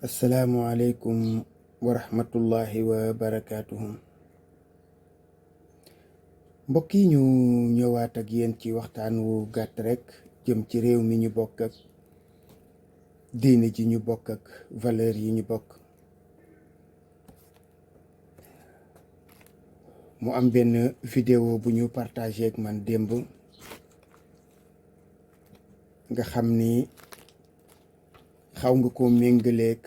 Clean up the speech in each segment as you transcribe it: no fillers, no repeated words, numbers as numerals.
asalaamualeykum wa rahmatullahi wa barakaatuhu. Mbokk yi ñu ñëwaat ak yéen ci waxtaan wu gàtt rekk jëm ci réew mi ñu bokk ak diine ji ñu bokk ak valeur yi ñu bokk. mu am benn vidéo bu ñu partagé ak man démb nga xam ni xaw nga ko méngaleeg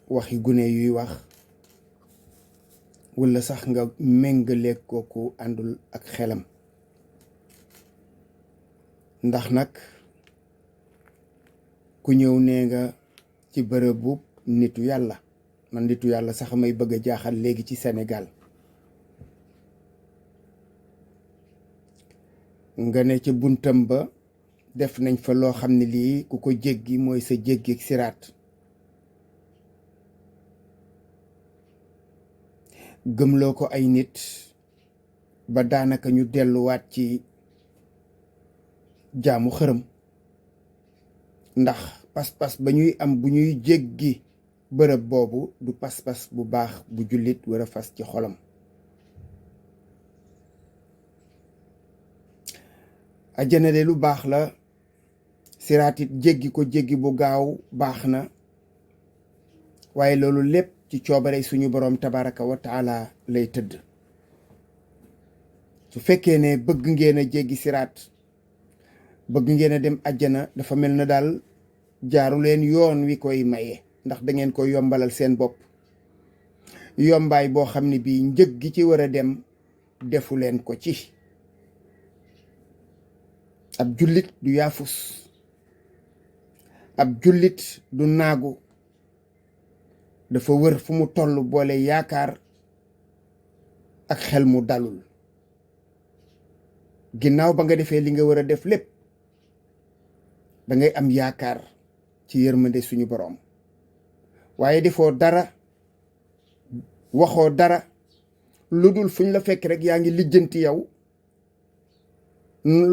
waxi gune yuy wax walla sax nga méngaleeg kooku àndul ak xelam, ndax nag ku ñëw nee nga ci bërëbu nitu yàlla, man nitu yàlla sax may bëgg a jaaxal léegi ci Sénégal. nga ne ca buntam ba def nañ fa loo xam ne lii ku ko jéggi mooy sa jéggi ak siraat. gëmloo ko ay nit ba daanaka ñu delluwaat ci jaamu xërëm, ndax pas-pas ba ñuy am bu ñuy jéggi bërëb boobu du pas-pas bu baax bu jullit war a fas ci xolam. àjjana de lu baax la, siraat it jéggi ko jéggi bu gaaw baax na, waaye loolu lépp ci coobare suñu boroom tabaraka wa taala lay tëdd. su fekkee ne bëgg ngeen a jéggi siraat, bëgg ngeen a dem àjjana, dafa mel na daal jaaru leen yoon wi koy maye, ndax da ngeen koy yombalal seen bopp yombaay boo xam ne bii njëg gi ci war a dem defu leen ko ci. ab jullit du yaafus, ab jullit du naagu, dafa wër fu mu toll boole yaakaar ak xel mu dalul. ginnaaw ba nga defee li nga war a def lépp, dangay am yaakaar ci yërmande suñu boroom, waaye defoo dara, waxoo dara, lu dul fuñ la fekk rek yaa ngi lijjanti yow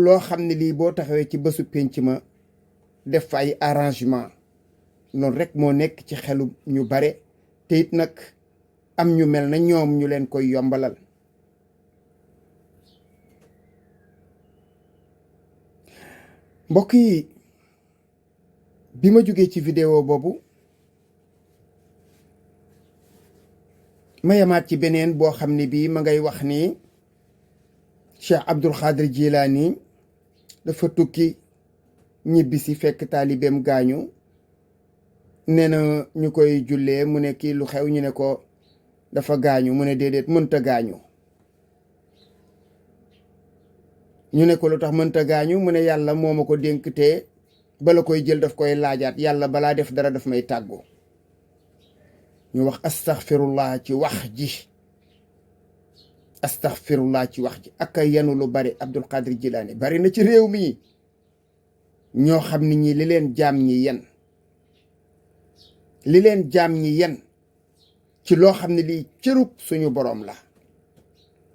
loo xam ne lii boo taxawee ci bésu pénc ma def fa ay arrangement. noonu rek moo nekk ci xelu ñu bare, te it nag am ñu mel na ñoom ñu leen koy yombalal. mbokk yi, bi ma jógee ci vidéo boobu ma yamaat ci beneen boo xam ne bii ma ngay wax ni Cheikh Abdul Xaadir Jilaani dafa tukki ñibbisi fekk taalibeem gaañu. nee na ñu koy jullee mu ne kii lu xew, ñu ne ko dafa gaañu, mu ne déedéet mënta gaañu. ñu ne ko lu tax mënta gaañu, mu ne yàlla moo ma ko dénk te bala koy jël daf koy laajaat, yàlla balaa def dara daf may tàggu. ñu wax astaxfirullah ci wax ji, astaxfirullah ci wax ji. ak a yenu lu bari. Abdul Qadir Jilaani bari na ci réew mi ñoo xam ne ñi li leen jaam ñi yen, li leen jaam ñi yen ci loo xam ne lii cërub suñu boroom la,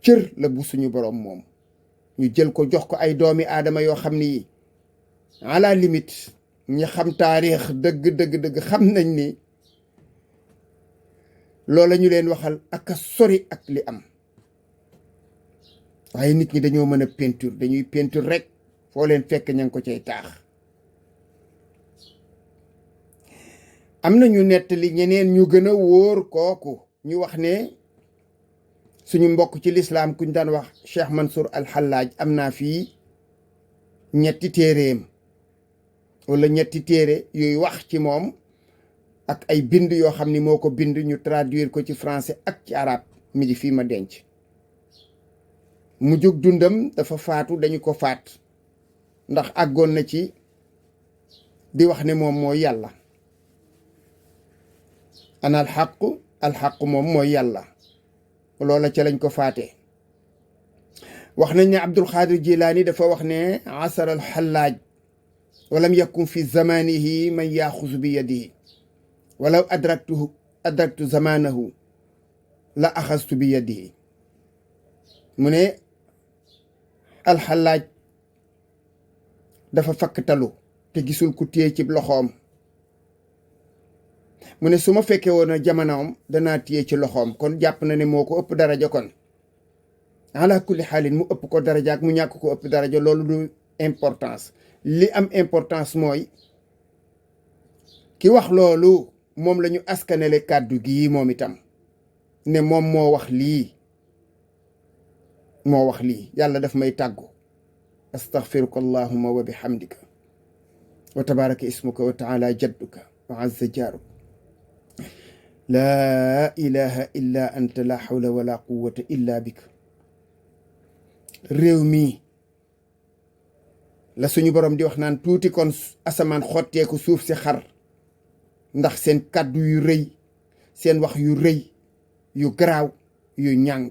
cër la bu suñu boroom moom, ñu jël ko jox ko ay doomi aadama yoo xam ne yi à la limite ñi xam taarix dëgg xam nañ ni loola ñu leen waxal ak a sori ak li am. waaye nit ñi dañoo mën a peinture, dañuy peinture rek, foo leen fekk ña ngi ko cay taax. am na ñu nettali ñeneen ñu gën a wóor kooku, ñu wax ne suñu mbokk ci lislaam kuñ daan wax Cheikh Mansour al Xallaaj am naa fii ñetti téereem wala ñetti téere yooyu wax ci moom, ak ay bind yoo xam ni moo ko bind, ñu traduire ko ci français ak ci arabe, mi ngi fii ma denc. mu jóg dundam dafa faatu, dañu ko faat ndax àggoon na ci di wax ne moom mooy yàlla. ana alxaqu moom mooy yàlla, loola ca lañ ko faatee. wax nañ ne Abdul Xaadir Jilaani dafa wax ne asara al xallaaj walam yakun fi zamanihi man yaxusu bi yadihi walaw adraktu zamanahu la axastu bi yadihi. mu ne alxallaaj dafa fakktalu te gisul ku téye ci loxoom, mu ne su ma fekkee woon a jamonoom danaa téye ci loxoom. kon jàpp na ne moo ko ëpp daraja. kon ala kulli xaalin mu ëpp ko daraja ak mu ñàkk ko ëpp daraja loolu du importance. li am importance mooy ki wax loolu moom la ñu askanele kàddu gii moom itam ne moom moo wax lii. yàlla daf may tàggu astaghfiruka allahumma wa bihamdika wa tabaraka ismuka wa taala jadduka wa azza jaaruk laa ilaha illa anta la hawla wala quwwata illa bika. réew mi la suñu borom di wax naan tuuti kon asamaan xotteeku suuf si xar ndax seen kàddu yu rëy seen wax yu rëy yu garaaw yu ñàng.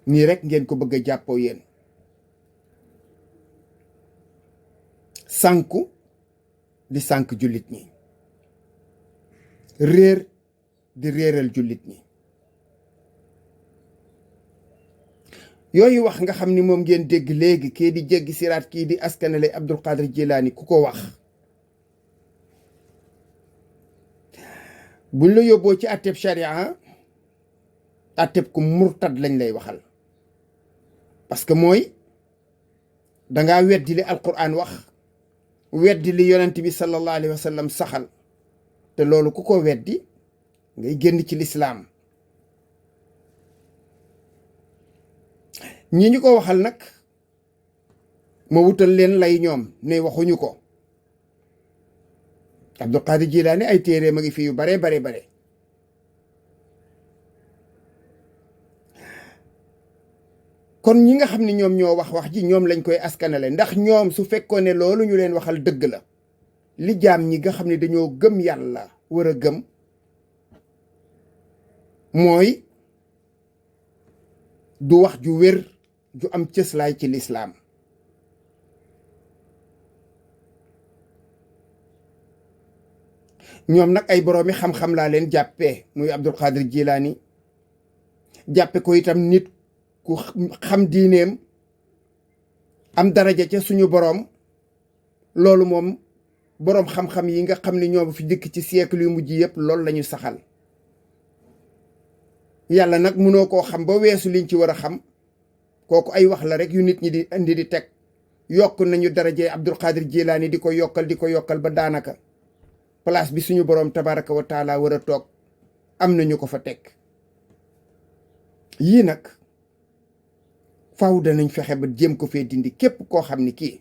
nii rek ngeen ko bëgg a jàppoo yéen. sànku di sànk jullit ñi. réer di réeral jullit ñi. yooyu wax nga xam ni moom ngeen dégg léegi kii di jéggi siraat kii di askanale Abdul Qadir Jilaani ku ko wax buñ la yóbboo ci atteb sharia atteb ku murtad lañ lay waxal. parce que mooy dangaa weddi li alquran wax weddi li yonent bi sallallahu alayhi wa sallam saxal te loolu ku ko weddi ngay génn ci lislaam. ñi ñu ko waxal nag ma wutal leen lay ñoom ne waxuñu ko. Abdul Qadir Jilaani ay téere ma ngi fi yu bare bare. kon ñi nga xam ne ñoom ñoo wax ji ñoom lañ koy askanale ndax ñoom su fekkoon ne loolu ñu leen waxal dëgg la li jaam ñi nga xam ne dañoo gëm yàlla war a gëm mooy du wax ju wér ju am cëslaay ci lislaam. ñoom nag ay boroomi xam-xam laa leen jàppee muy Abdul Qadir Jilaani jàppe ko itam nit ku xam diineem am daraja ca suñu boroom. loolu moom boroom xam-xam yi nga xam ne ñoom fi dikk ci siècle yu mujj yëpp loolu la ñu saxal. yàlla nag mënoo koo xam ba weesu liñ ci war a xam kooku ay wax la rek yu nit ñi di indi di teg. yokk nañu darajee Abdul Qadir Jilaani di ko yokkal ba daanaka place bi suñu boroom tabaraka wa taala war a toog am nañu ko fa teg. yii nag faaw danañ fexe ba jéem ko fee dindi. képp koo xam ni kii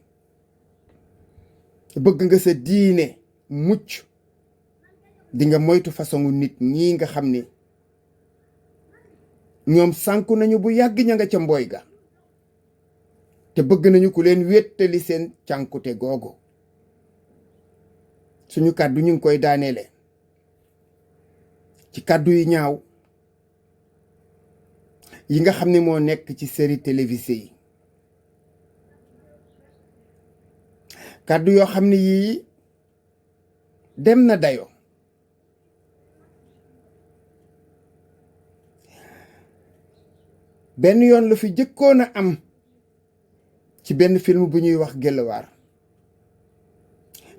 bëgg nga sa diine mucc di nga moytu façon nit ñii nga xam ni ñoom sànku nañu bu yàgg ña nga ca mbooy ga te bëgg nañu ku leen wéttali seen cànkute googu. suñu kàddu ñu ngi koy daaneele ci kàddu yi ñaaw yi nga xam ne moo nekk ci série télévisée yi. kàddu yoo xam ne yii dem na dayo. benn yoon la fi jëkkoon a am ci benn film bu ñuy wax Gëlwaar.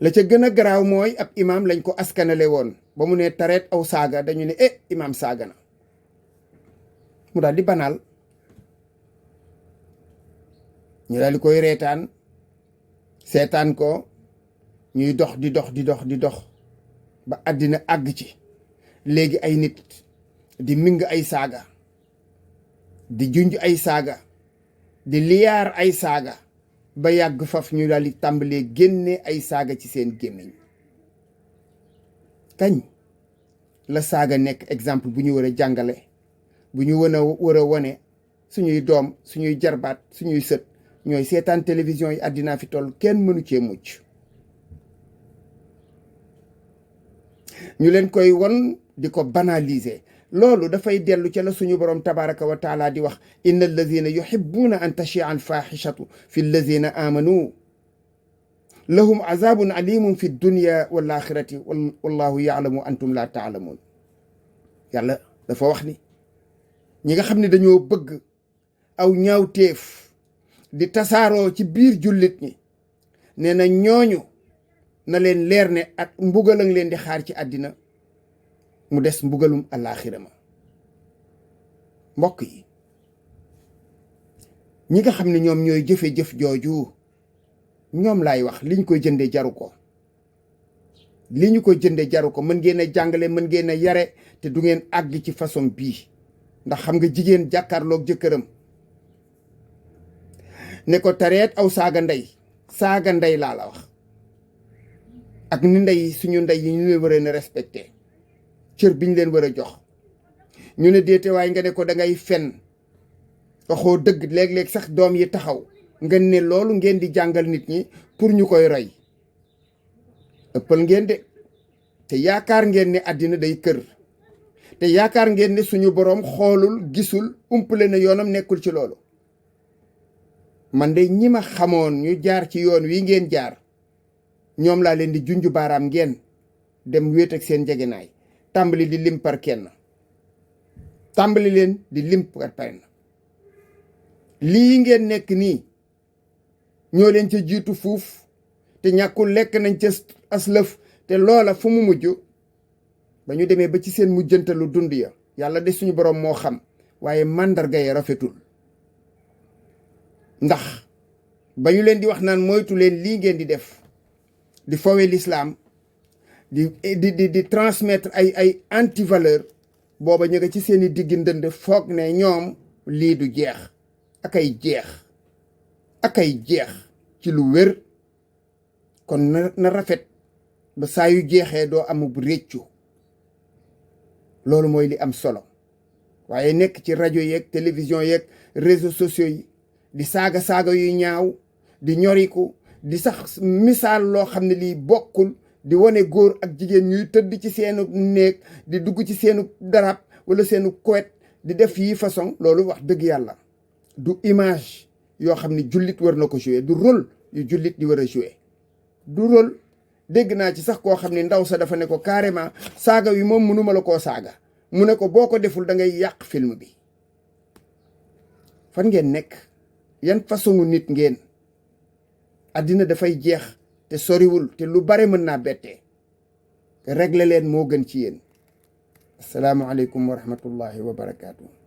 la ca gën a garaaw mooy ab imaam lañ ko askanale woon ba mu ne tareet aw saaga dañu ne imaam saaga na mu daal di banaal ñu daal di koy reetaan seetaan ko ñuy dox di dox ba àddina àgg ci léegi ay nit di ming ay saaga di junj ay saaga di liyaar ay saaga ba yàgg faf ñu daal di tàmbalee génne ay saaga ci seen gémmiñ. kañ la saaga nekk exemple bu ñu war a jàngale bu ñu war a wone suñuy doom suñuy jarbaat suñuy sët ñooy seetaan télévision yi àddinaa fi toll kenn mënu cee mucc. ñu leen koy won di ko banaliser loolu dafay dellu ca la suñu borom tabaraka wa taala di wax inna alladina yuhibbuna an tachia alfaxishatu fi alladina amanu lahum azabun alimun fi dunya wal axirati wallahu yaalamu antum la taalamuun. yàlla dafa wax ni ñi nga xam ne dañoo bëgg aw ñaawteef di tasaaroo ci biir jullit ñi nee na ñooñu na leen leer ne ak mbugal a ngi leen di xaar ci àddina mu des mbugalum àllaaxira ma. mbokk yi ñi nga xam ne ñoom ñooy jëfe jëf jooju ñoom laay wax liñ koy jënde jaru ko. li ñu ko jënde jaru ko. mën ngeen a jàngale, mën ngeen a yare, te du ngeen àgg ci façon bii. ndax xam nga jigéen jàkkaarloog jëkkëram ne ko tareet aw saaga ndey laa la wax. ak ni ndey suñu ndey yi ñu leen war a respecté cër biñ leen war a jox. ñu ne déete waaye nga ne ko da ngay fen waxoo dëgg. léeg-léeg sax doom yi taxaw nga ne loolu ngeen di jàngal nit ñi pour ñu koy roy. ëppal ngeen de. te yaakaar ngeen ne àddina day kër. te yaakaar ngeen ne suñu boroom xoolul gisul umpale na yoonam nekkul ci loolu. man de ñi ma xamoon ñu jaar ci yoon wi ngeen jaar ñoom laa leen di junju baaraam ngeen dem wéet ak seen jegenaay tàmbali di lim par kenn. tàmbali leen di lim par kenn. lii ngeen nekk nii ñoo leen ca jiitu fuuf te ñàkkul lekk nañ ca aslëf te loola fu mu mujj ba ñu demee ba ci seen mujjantalu dund ya yàlla de suñu boroom moo xam waaye màndarga ya rafetul. ndax ba ñu leen di wax naan moytu leen lii ngeen di def di fowe l'islam di transmettre ay anti valeur booba ñu nga ci seeni diggi ndënd foog ne ñoom lii du jeex. akay jeex ci lu wér. kon na rafet ba saa yu jeexee doo amub réccu. loolu mooy li am solo. waaye nekk ci rajo yeeg télévision yeeg réseaux sociaux yi di saaga yu ñaaw di ñoriku di sax misaal loo xam ne lii bokkul, di wane góor ak jigéen ñuy tëdd ci seenu néeg di dugg ci seenu darab wala seenu kowet di def yi façon. loolu wax dëgg yàlla du image yoo xam ne jullit war na ko jouer. du rôle yu jullit di war a jouer. du rôle. dégg naa ci sax koo xam ne ndaw sa dafa ne ko carrément saaga wi moom mënuma la koo saaga. mu ne ko boo ko deful da ngay yàq film bi. fan ngeen nekk? yan façon nit ngeen? àddina dafay jeex te soriwul te lu bare mën naa bettee. régler leen moo gën ci yéen. asalaamualeykum wa rahmatullahi wa barakaatu.